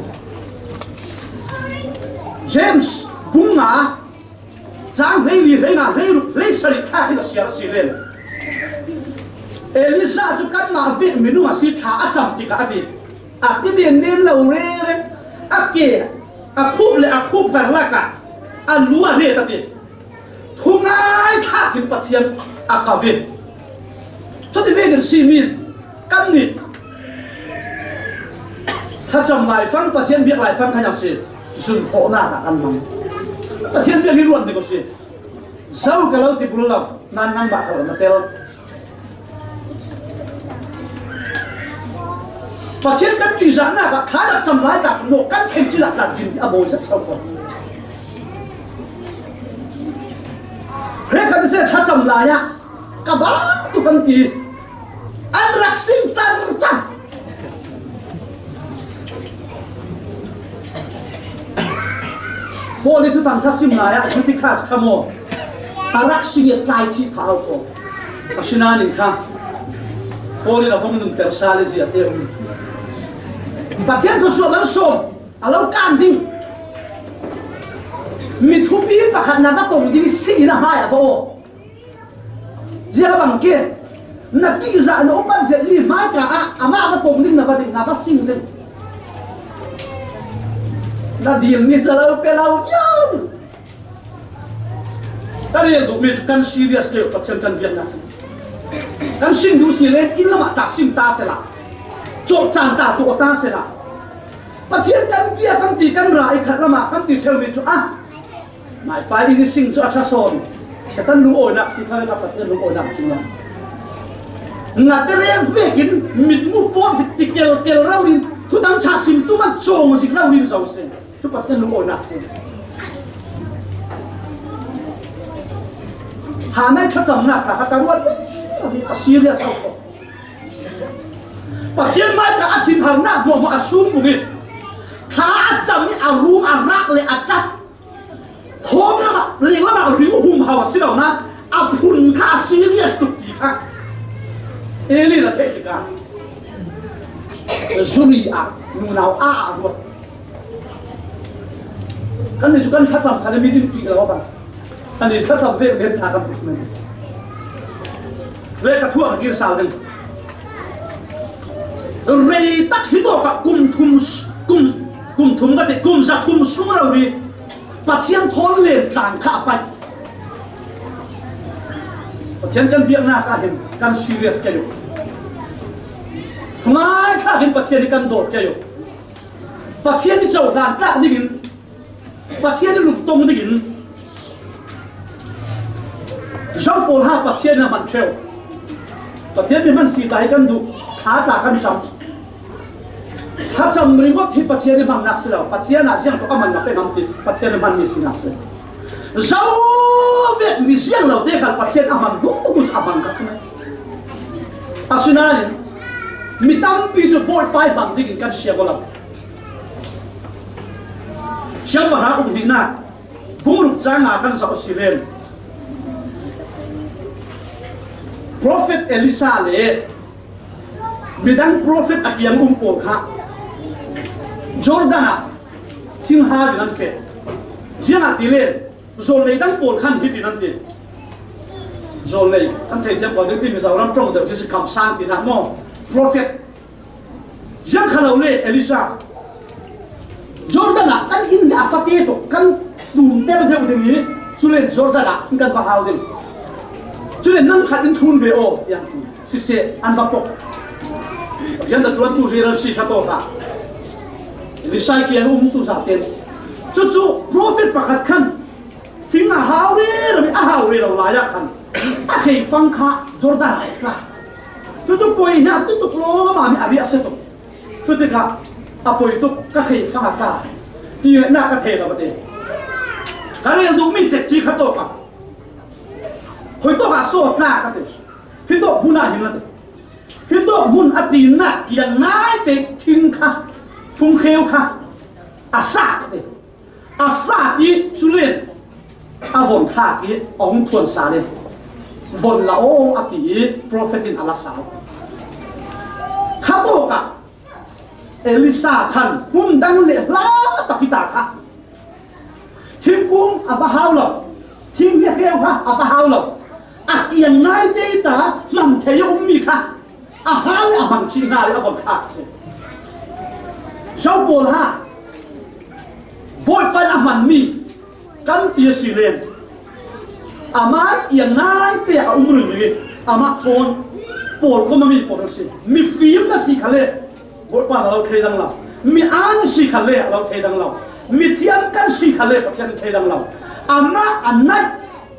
James bung nga cang hleili, hleinga, hleiruk, hleisarih thlak in a siar a si len. Elijah cu kanmah vek minung a si, thla a cam tikah a ti. A ti nen nen lo rere, a ke, a khup le a khup karlak ah a lu a ret a ti. Thungai thlak in Pathian a ka ve. Cuti vekin simin kannih thlacam laifang, Pathian biak laifang kha si, zun khawhnak ah kan hmang. Pathian biak hi ruat dik a si. Zo ka lo ti bul lo, nan nangmah kha lo na tel. Pathian kan ṭihzahnak ah thla rak cam lai tla cu maw kan theih cila tla din a bawi zet so ko. Hre kan zet thlacam lai ah ka bang tu kan ti. An rak sing car car. Paul i thuthang ṭha sim lai ah Eutychus kha maw, a rak sing i a tlai thih kha hau ko. Asinain kha Paul in a hong nunter sa le zia te um. Pathian thu suah bang sawm a lo kan ding. Mi thupi pakhat na va tong ding sing in a hmai a va aw. Ziak a bang ke, na tihzah na upat zet mi hmai ka ah amah va tong ding na va ding na va sing ding. Na dil mi ca lo pe lo viau ding. Ka rel duh mi cu kan serious ke Pathian kan biaknak. Kan sing duh si le inn lamah ta sing ta sela, cawhcaan ta tuah ta sela, Pathian kan bia kan ti kan ra i khat lamah kan ti cheu mi cu ah, maipai in i sing cu a ṭha sawn. Satan lungawinak si kha ka Pathian lungawinak si lo. Ngate rem vekin mitmu pawt zik ti kelkel rau in thuthang ṭha sim tu man cawng zik rau in zo si. Cu Pathian lungawinak si. Hana i thlacamnak kha ka ruat a serious ko. Pathian mai ka a thinharnak hmuahhmuah a sum bungin thla a cam i a rum a rak le a ṭap. Thawm lamah, leng lamah ring hum hau a si lo nain a phun kha a serious tuk ti kha Eli na theih tikah zuri ah nunau a ah ruat. Kan nih cu kan thlacam kha le mi din ṭih lo a bang. Kan nih thlacam vek vek thla kan ti si men. Vek ka thuak a kir sal ding. Rei tak hi tawk ah kum thum, kum, kum thum ka ti, kum za thum sung rori Pathian thawn len tlang kha a pai. Pathian kan biaknak ah hin kan serious kei uh. Thungai thlak hin Pathian hi kan dawt kei uh. Pathian hi cohlan tlak dingin, Pathian hi lungtong dingin, zo pawl ha Pathian a hman ṭheu. Pathian mi hman si ta hi kan duh, thla tla kan cam. Thlacam ringawt hi Pathian i hmannak si lo, Pathian ah ziang tuk a man na pe ngam ti, Pathian i hmanmi sinak si. Zo vek mi ziang lo te khal Pathian a hman duh duh a hman ka si. Asinain mi tampi cu Bawipa i hman dingin kan siam aw lo. Siangpahrang Ukhnihnak bung ruk cang ah kan zoh a si len. Profet Elisha le midang profet a kiang um pawl kha Jordan ah thinghau in an feh. Ziangahtile zawlnei dang pawl khan hitin an ti. Zawlnei kan theithiam ko ding timi Zoram ṭong deuh hi si kamsang ti hna maw? Profet. Ziang kha lo le Elisha. Jordan ah kan inn hi a fate tuk kan tumter deuh ding i, culen Jordan ah kan va hau ding. Culen nang khat in thlun ve aw, tiah an ti. Siseh, an va pok. Pathian dah tuantu hlir an si kha tawk ah Elisha kiang um tu zaten. Cucu profet pakhat khan fing a hau rero i a hau rero lai ah khan a theifang kha Jordan ah a tla. Cucu poi hi a ti tuk lawm ah mi a riah a si tuk. Cutikah a poi tuk ka theifang a tla. Ti ngaihnak ka thei lo a ti. Ka rel duhmi cekci kha tawk ah. Hoi tawk ah sawt hna ka ti. Hi tawk hmun ah hin a ti. Hi tawk hmun a tinak kiang naite thing kha, fungkheu kha a sa ka ti. A sa ti culen a von thlak i a hung thuan sa le von la aw a ti i profet in a la sa. Kha tawk ah Elisha khan hmun dang le hla tak hi ta kha. Thingkung a va hau lo, thing hi a kheu kha a va hau lo, a kiang naite ta hman thei a ummi kha a hau i a hmang cih hna le a von thlak si. Zo pawl ha Bawipa in a hmanmi kan ti a si len. Amah kiang naite a um ringring i amah thawn pawl khuama mi pawl a si. Mifim na si kha le Bawipa na lo thei dang lo. Mi an si kha le a lo thei dang lo. Mi thiam kan si kha le Pathian thei dang lo. Amah a naih,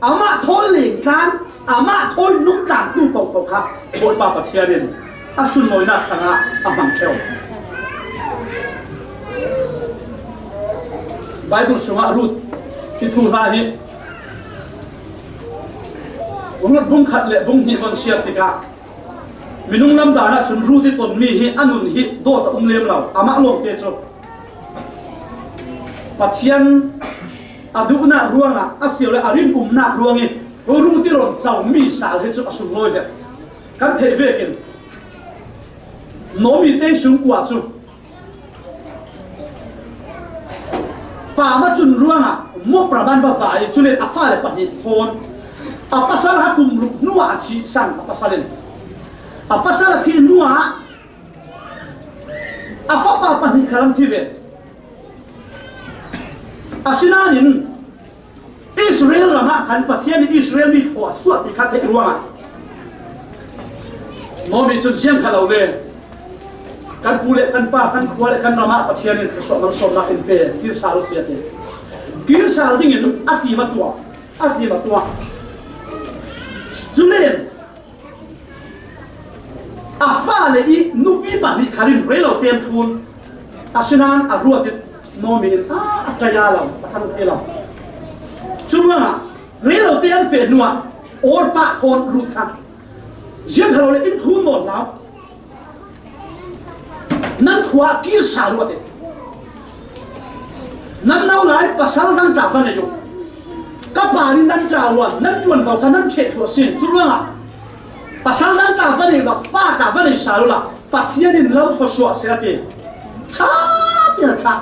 amah thawi leng tlan, amah thawi nung tlan tu pohpoh kha Bawipa Pathian in a sunlawinak hrangah a hmang ṭheu. Bible sungah Ruth hi thu hna hi, Ruth bung khat le bung hnih hong siar tikah minung lam dan ahcun Ruth i tonmi hi a nun hi dawt a um lem lo, amah lawngte cu Pathian a duhnak ruangah a si le a rinumnak ruangin Ruth i ron comi sal hi cu a sunglawi zet kan theih vekin Naomi te sung kua cu Pa ma tun ruangah Moab ram an va vai, cule a fale pahnih thawn a pasal ha kum ruk hnuah a thih sang a pasal in a pasal a thih hnuah a fapa pahnih khal an thi ve. Asinain Israel ramah khan Pathian in Israel mi thluachuah ti kha theih ruangah Naomi cun ziang kha lo le kan pu le kan pa, kan khua le kan ramah Pathian in thluachuah malsawmnak in pe, kir sal si a ti. Kir sal dingin a tim a tuah, a tim a tuah. Cule a fale i nupi pahnih khal in rei lo tein thlun, asinain a ruat i Naomi in a, a ṭaya lo, a cang thei lo. Curuangah rei lo te an feh hnuah Orpah thawn Ruth kha ziang kha lo le in thlun nawn lo. Nan khua kir sa ruat e. Nan no lai pasal dang ta va nei u. Ka pa nih nan ṭuan, nan ṭuan lo kha nan cheh thluah sin. Curuangah pasal dang ta va nei u la, fa ta va nei sa u la, Pathian in lo thluachuah si a ti. Ṭha tiah ṭha.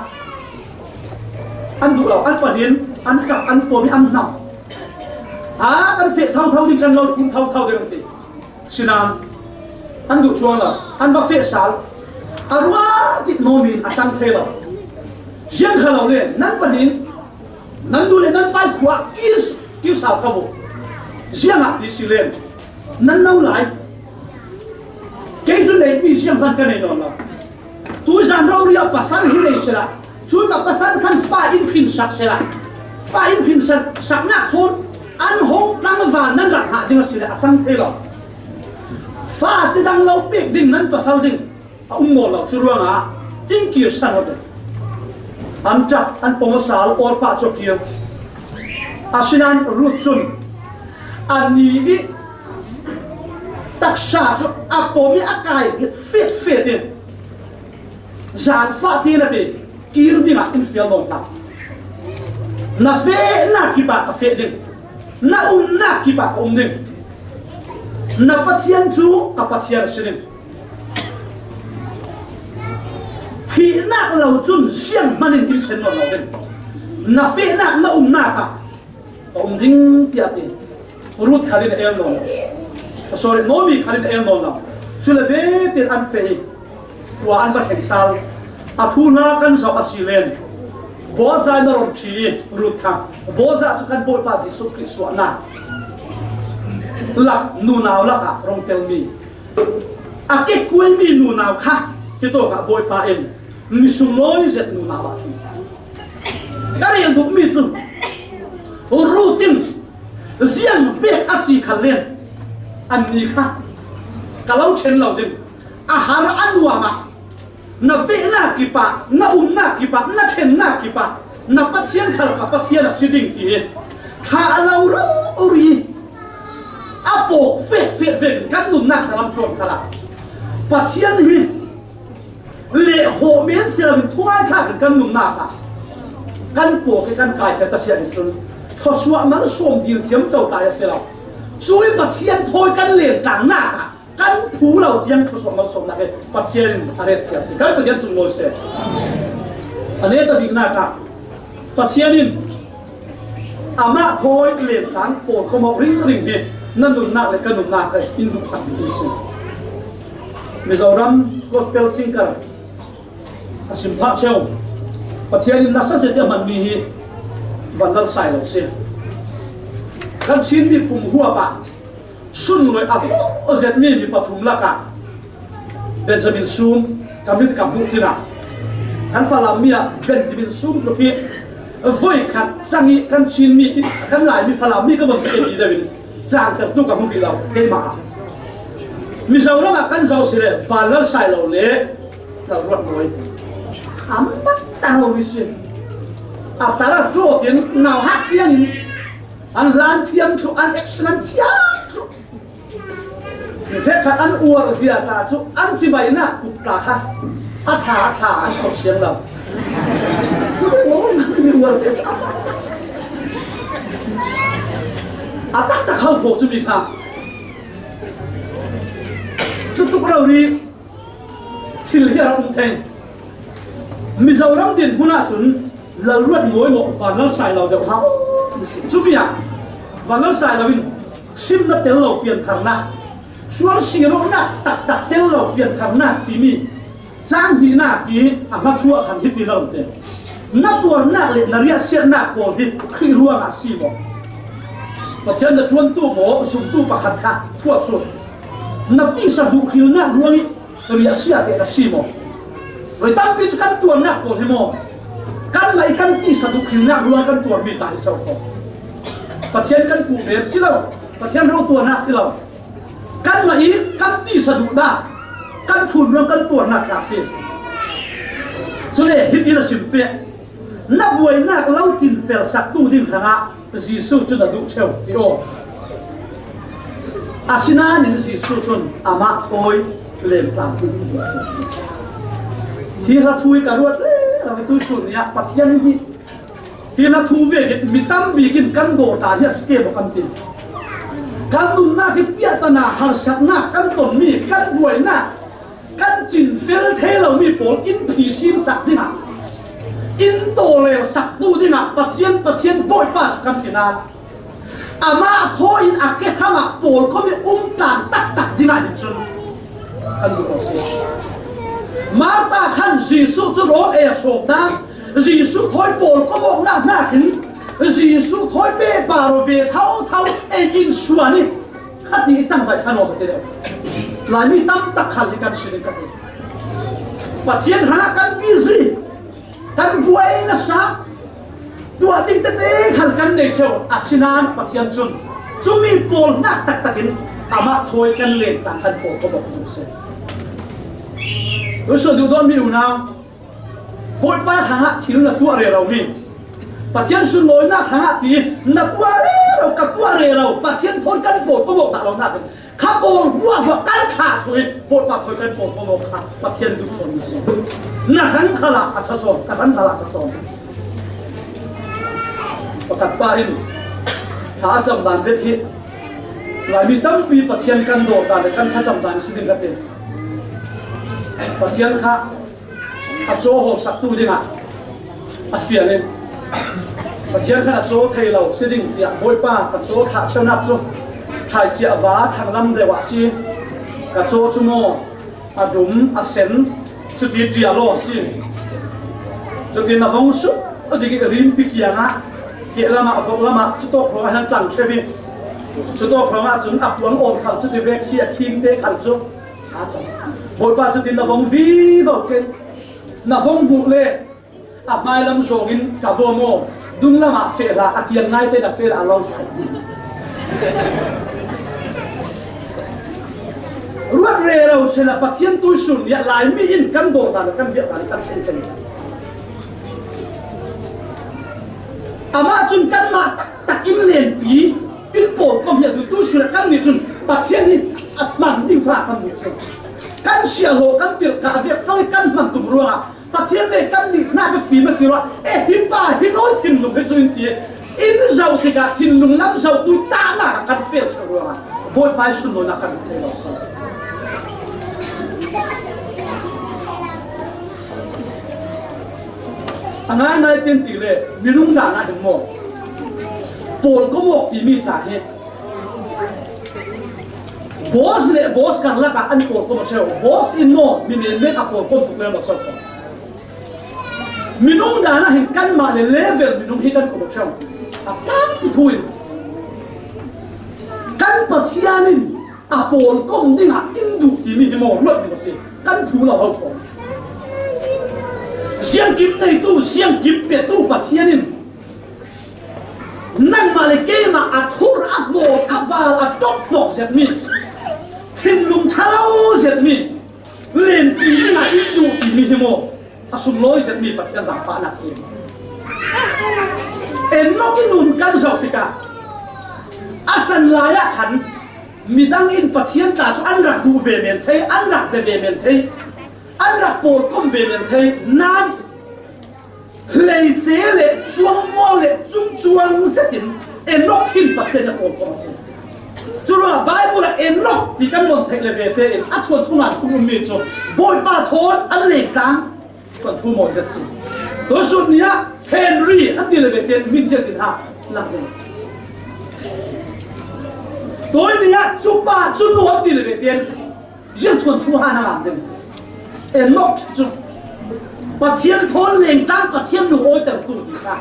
An duh lo, an pahnih, an ṭap, an pawm i an hnam. A kan feh thotho ding, kan lo thlun thotho ding an ti. Sinan an duh cuang lo, an va feh sal. A ruat i Naomi in a cang thei lo. Ziang kha lo le, nan pahnih, nan nu le nan pa khua kir, kir sal kha bu. Ziangah ti si len, nan no lai. Kei cu neihmi ziang hman ka nei nawn lo. Tuzan rori ah pasal hi nei sila, cu ka pasal khan fa in hrinsak sila, fa in hrinsak, saknak thawn an hong tlangval nan rak hngah ding a si le a cang thei lo. Fa ti dang lo pek ding nan pasal ding a um nawn lo, cu ruangah in kir san awk. An ṭap, an pawm a sal, Orpah cu a kir. Asinain Ruth cun a ni i taksa cu a pawm i a kai nget fetfet in, zaangfah tein a ti, kir dingah in fial nawn hna. Na fehnak kipah ka feh ding, na umnak kipah ka um ding, na Pathian cu ka Pathian a si ding. Thihnak lo cun sianghman in in chen nawn lo ding. Na fehnak, na umnak ah ka um ding, tiah a ti. Ruth khal in a el nawn lo. Sorry, Naomi khal in a el nawn lo. Cule vete an feh i khua an va thleng sal. A thu hna kan zoh a si len, Boaz in a run ṭhi i Ruth kha, Boaz cu kan Bawipa Jesuh Khrih suahnak lak nunau lakah rung telmi, a kekkuaimi nunau kha, hitawk ah Bawipa in mi sunglawi zet nunau ah thlen sal. Ka rel duhmi cu Ruth in ziang vek a si kha len, anni kha ka lo ṭhen lo ding, a har a nuam ah, na fehnak kipah, na umnak kipah, na thlennak kipah, na Pathian khal ka Pathian a si ding ti hi thla a lo rori a pawk fek fek vekin kan nunnak salam tluan khal ah Pathian hi lehhawh men si loin thungai thlak in kan nunnak ah kan pawk i kan kai thei ta si ahcun thluachuah malsawm dil thiam co ta a si lo. Cui Pathian thawi kan len tlangnak ah kan phu lo tiang thluachuah malsawmnak hi Pathian in a ret thiam si. Kan Pathian sunglawi seh. A let a biknak ah Pathian in amah thawi lentang pawl khuamawh ringring hi na nunnak le ka nunnak ah in duhsak ding si. Mizoram gospel singer a sim phah ṭheu, Pathian in nasa zet i a hmanmi hi Van Lal Sai lo si. Kan Chin mi pum huap ah sunlawi a bawh zetmi mi pathum lakah Benjamin Sum, ka mit ka hmuh cin ah kan Falam mi ah Benjamin Sum tluk hi voi khat cang i kan Chin mi, kan Lai mi Falam mi ka von ti deuh in cangtertu ka hmu rih lo keimah ah. Mizoram ah kan zoh si le Van Lal Sai lo le Lal Ruat Mawi a mak ta lo rih si. A tar a ṭawt in nauhak tiang in an hlan thiam thlu, an action an thiam He khat an uar zia ta chu an chibai na kut ta kha. A tha, a tha an khawm siang lo. Chu ke mo, an uar te chu. A tak tak hau pho chu mi kha. Chu tuk rau ri thil hi a um thei. Mizoram din hmuna chun lalruat mawi maw vanlal sai lo deuh ha. Chu mi a vanlal sai lo in simna tel lo pian tharna. Sual siroknak taktak tel lo piantharnak timi chang hnihnak i a hmathuah khan hiti lo te. Na tuarnak le na riahsiatnak pawl hi Khrih ruangah si maw? Pathian na ṭuantu maw, zumtu pakhat kha thuah sun. Na tisa duhhrilnak ruangih riahsiate na si maw? Voi tampi cu kan tuarnak pawl hi maw? Kanmah i kan tisa duhhrilnak ruang kan tuarmi ta hi so ko. Pathian kan puh ve si lo, Pathian ro tuarnak si lo. Kanmah i kan tisa duhnak, kan thlun ruang kan tuarnak kha a si. Cule hitin a sim peh, na buainak lo cinfel saktu ding hrangah Jesuh cu na duh ṭheu ti aw. Asinain Jesuh cun amah thawi len tlang in ti a si. Hi hla thu i ka ruat rero i tuisun ni ah Pathian hi Hi na thu vekin mi tam bik in kan dawt ta hi a si ke maw kan ti. Kan nunnak hi piahtana harsatnak kan tonmi kan buainak kan cinfel thei lomi pawl in phisin sak dingah in tawlel saktu dingah Pathian, Pathian Bawipa cu kan ti nan. Amah a thawi in a kehramah pawlkom i um tlang taktak dingah hin cun kan duh a si. Martha khan Jesuh cu rawl ei a sawm dan, Jesuh thawi pawlkom awknak hnakin Jesuh thawi pehpar ve thotho ei in suan i khati i cangvaih khan awk a ti deuh. Laimi tam tak khal hi kan si ding ka ti. Pathian hrangah kan busy, kan buai nasa, tuah ding tete khal kan nei cheu. Asinain Pathian cun cumi pawl hnak taktakin amah thawi kan len tlang kan pawl kawbawk tu si. Tuisun duhdawtmi unau, Bawipa hrangah thil na tuah rero mi, Pathian sunlawinak hrangah ti na tuah rero, ka tuah rero, Pathian thawn kan pawl kawbawk dah lo nakin kha pawl hmuahhmuah kan thlah thluh i Bawipa thawi kan pawl kawbawk kha Pathian duhsawn mi si. Na hran khalah a ṭha sawn, ka hran khalah a ṭha sawn. Pakhat pa in thla a cam dan vek hi Laimi tampi Pathian kan dawt dan le kan thlacam dan si ding ka ti. Pathian kha a caw hawlsaktu dingah a fial in Pathian khan a caw thei lo si ding tiah Bawipa ka caw thlah ṭheunak cu thlaicia va thanglam deuh ah si. Ka caw cu maw a dum a sen cuti ṭial aw a si. Cuti na vong suk a dik i rimpi kiangah kehlamah voklamah cutawk hrawngah nan tlang ṭheu i cutawk hrawngah cun a puang awn khal cuti vek si a thingte khal cu Bawipa cu tin na vong vivo kei, na vong hmuh le a hmailam zawngin ka vawm aw, dunglam ah feh hlah, a kiang ngai te na feh hlah a lo sai ding. Ruat rero sehla Pathian tuisun nih Laimi in kan dawt dan le kan biak dan kan hrilh kei. Amah cun kanmah taktak in lenpi in pawlkom hi a duh. Tuisun ah kannih cun Pathian hi a hman ding fa kan duh si. Kan siahhlawh kan tirhkah a biak fang hi kan hman tum ruangah Pathian le kan dihnak a fim a si ruah. E, hi pa hi nawi thinlung hi cu in ti. In zoh tikah thinlung lam zohtu tahnak ah kan fel ṭheu ruangah Bawipa i sunlawinak kan duh thei lo si. A ngaingai tin ti le minung dan ah hin maw? Pawlkom awk timi tla hi boss le boss karlak ah an pawlkom a ṭheu. Boss in maw mi menmen a pawlkom tuk le maw so ko. Minung dan ah hin kanmah le level minung hi kan ko ṭheu. A tampi thu in kan Pathian in a pawlkom dingah in duh timi hi maw ruat ding a si. Kan phu lo ho pawl. Siangkim neitu, siangkim petu Pathian in nangmah le keimah a thur, a hmawk, a bal, a ṭawk hnawk zetmi, thinlung ṭha lo zetmi, lenpi dingah in duh timi hi maw? A sunglawi zetmi Pathian zaangfahnak si. Enok i nun kan zoh tikah a san lai ah khan Midang in Pathian tla chu an rak duh ve men thei, an rak bia ve men thei, an rak pawlkom ve men thei. Nan hleice le cuangmual le cungcuang zetin Enok hin Pathian a pawlkom a si. Curuangah Bible ah Enok ti kan von theih le vete in a thuanthu ngan khum ummi cu Bawipa thawn an lengtlang thuanthu mawi zet si. Tuisun ni ah Henry a ti le vete in min ziat in ha lang ding. Tuai ni ah cupa cunu a ti le vete in ziang thuanthu ha na ngam ding. Enok cu Pathian thawn lengtlang Pathian lungawitertu ti kha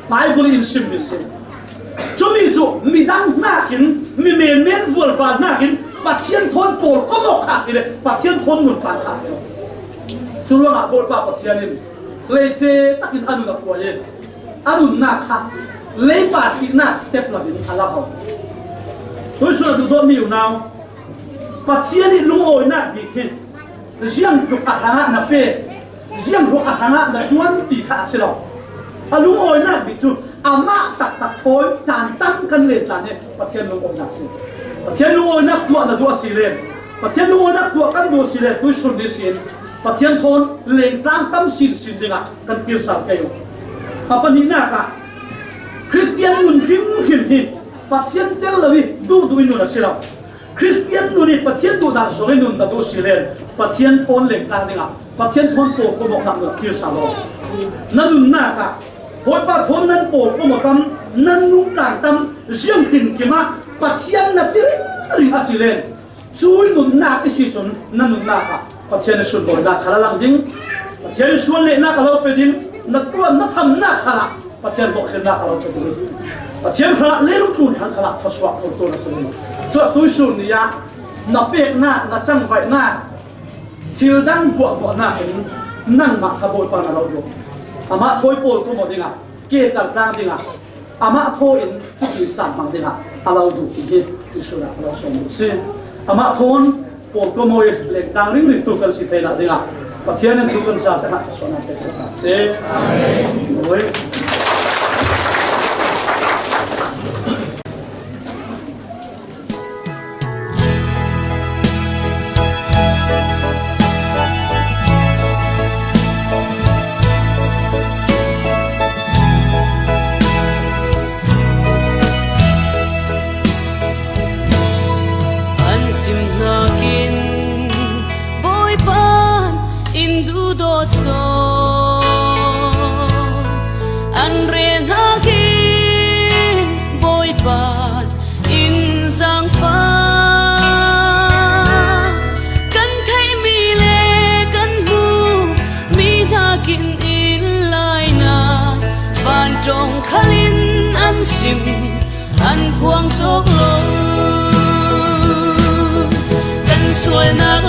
Bible in sim mi si. Cumi cu midang hnakin, mi menmen vualval hnakin Pathian thawn pawlkom awk khak hi le Pathian thawn nuntak khak hi lo. Curuangah Bawipa Pathian in hleice takin a nun a phuai i a nunnak kha leipa thihnak tep loin a la ko. Tuisun a duhdawtmi unau, Pathian i lungawinak bik hi ziang tluk a hrangah na pe, ziang tluk a hrangah na ṭuan ti kha a si lo. A lungawinak bik cu amah taktak thawi caan tam kan len tlan hi Pathian lungawinak si. Pathian lungawinak tuah na duh a si len, Pathian lungawinak tuah kan duh a si len, tuisun ni sin Pathian thawn lengtlang tam sinsin dingah kan kir sal kei u. A pahnihnak ah Khristian nun hrimhrim hi Pathian tel lo i duhduh i nun a si lo. Khristian nun i Pathian duhdan sung i nun na duh si len Pathian thawn lengtlang dingah, Pathian thawn pawlkom awknak nun a kir sal law. Na nunnak ah Bawipa thawn nan pawlkom aw tam, nan nungtlang tam, ziangtinkim ah Pathian na ti ringring a si len, cui nunnak i si cun na nunnak ah Pathian i sunlawinak khal a lang ding, Pathian i sual lehnak a lo pe ding, na tuan na thamnak khal ah Pathian bawhkhennak a lo pe ding. Pathian khal ah leilung tlun hran khal ah thluasuah khurtu na si ding. Cuah tuisun ni ah na peknak, na cangvaihnak, thil dang buahbuahnak in nangmah kha Bawipa na lo duh. Amah thawi pawlkom aw dingah, ke kartlang dingah, amah thaw in cuti caan hmang dingah a lo duh ti hi tuisun ah a lo sawm duh si. Amah thawn pawlkom aw i lengtlang ringringtu kan si theinak dingah Pathian in thu kan za te hna thluasuahnak pek sak hna seh. Amen. An sim hnakin Bawipa in duhdawt sawm, an rel hnakin Bawipa in zaangfah. Kan theihmi le kan hmuhmi hnakin in laina vanṭong khal in an sim, an phuang sawk lo. Kan sualnak